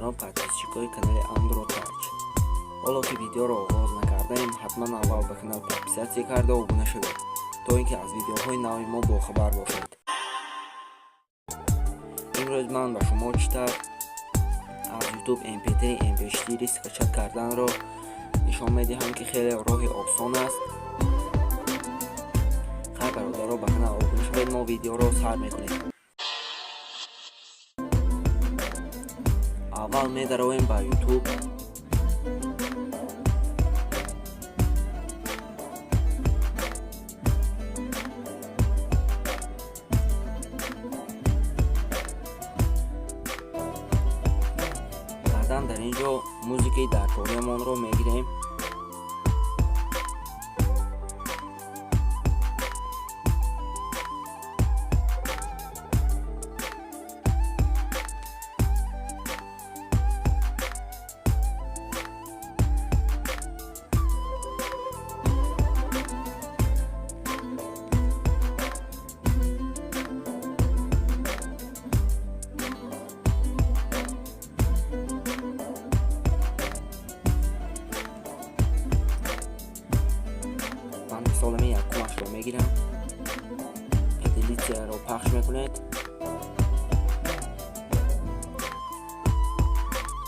Бародарон, подписчикои канали Андро Тач. Ҳоло ки видеоро оғоз накардаем, ҳатман аввал ба канал подписаться карда обуна шавед, то ин ки аз видеоҳои нави мо бохабар бошед. Имрӯз ман ба шумо чӣ тавр аз YouTube mp3, mp4 скачать карданро нишон медиҳам, ки хеле роҳи осон аст. Хайр, бародаро, ба канал обуна шавед, мо видеоро сар мекунем. Аввал медароем ба YouTube. Баъдан дар ин ҷо музикаи даркориамонро мегирем. Ман мисолами якумашро мегирам. Поделиться ро пахш мекунед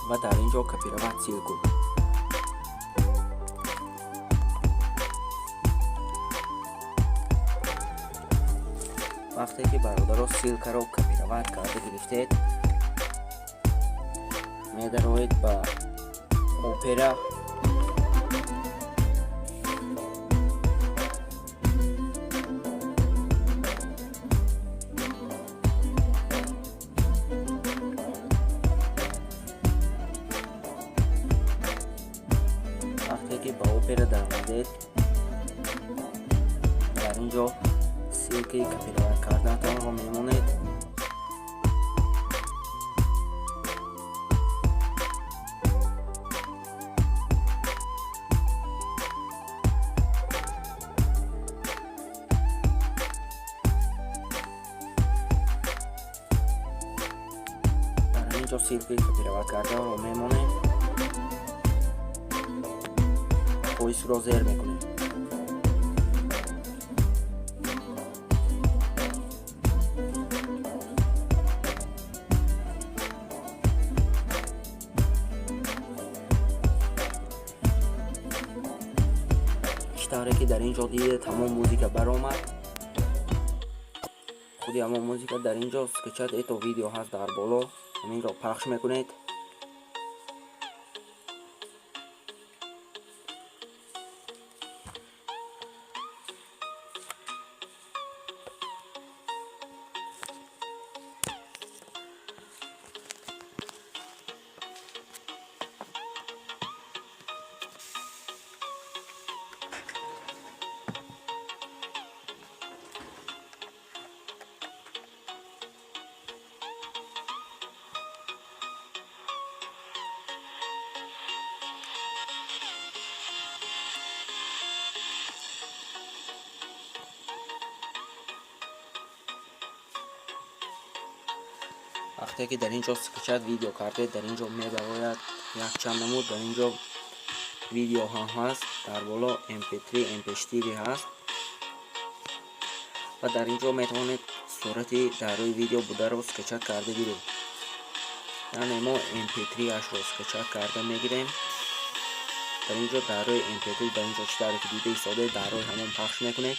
ва дар ин ҷо копировать ссылку. Вақте ки, бародаро, ссылка ро копировать карда гирифтед, медароед ба Опера. Вақте ки ба Опера даромадед, дар ин ҷо ссылка и копировать кардаатонро мемонед. Дар ҳамин ҷо ссылка и копировать кардаро мемонем, поиск ро зер мекунем. Чӣ тавре ки дар ин ҷо дидед, ҳамон музика баромад. Худи ҳамон музика дар ин ҷо скачать это видео ҳаст дар боло, ҳаминро пахш мекунед. Вақте ки дар ин ҷо скачать видео кардед, дар ин ҷо мебарояд якчанд намуд. Дар ин ҷо видео ҳам ҳаст, дар боло mp3, mp4 ҳаст ва дар ин ҷо метавонед сурати дар рӯи видео бударо скачать карда гиред. Яъне мо mp3-ашро скачать карда мегирем. Дар ин ҷо дар рӯи mp3, дар ин ҷо чӣ тавре ки дида истодед, дар рӯи ҳамон пахш мекунед.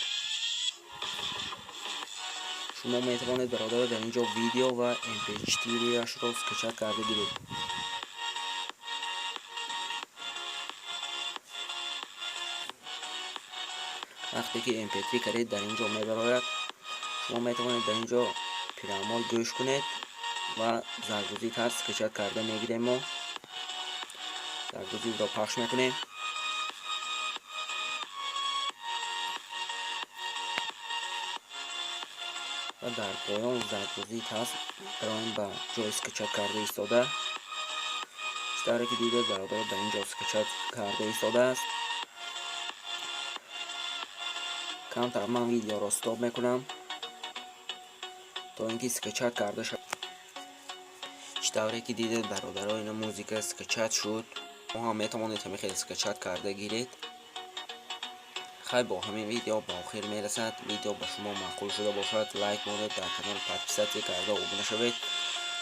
Шумо метавонед, бародаро, дар ин ҷо видео ва mp4-ашро скачать карда гиред. Вақте ки mp3 кардед, дар ин ҷо мебарояд. Шумо метавонед дар ин ҷо прямо гӯш кунед ва загрузить ҳаст, скачать карда мегирем. Мо загрузить ро пахш мекунем ва дар поён загрузить ҳаст. Бароем ба ҷои скачать карда истода. Чӣ тавре ки дидед, бародаро, дар ин ҷо скачать карда истодааст. Камтар ман видеоро стоп мекунам, то ин ки скачать карда шавад. Чӣ Чӣ тавре ки дидед, бародаро, ина музыка скачать шуд. Мо ҳам метавонед ҳамин хел скачать карда гиред. Хай, бо ҳамин видео ба охир мерасад. Видео ба шумо маъқул шуда бошад, лайк монед, дар канал подписаться карда обуна шавед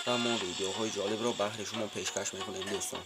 ва мо видеоҳои ҷолибро баҳри шумо пешкаш мекунем, дӯстон.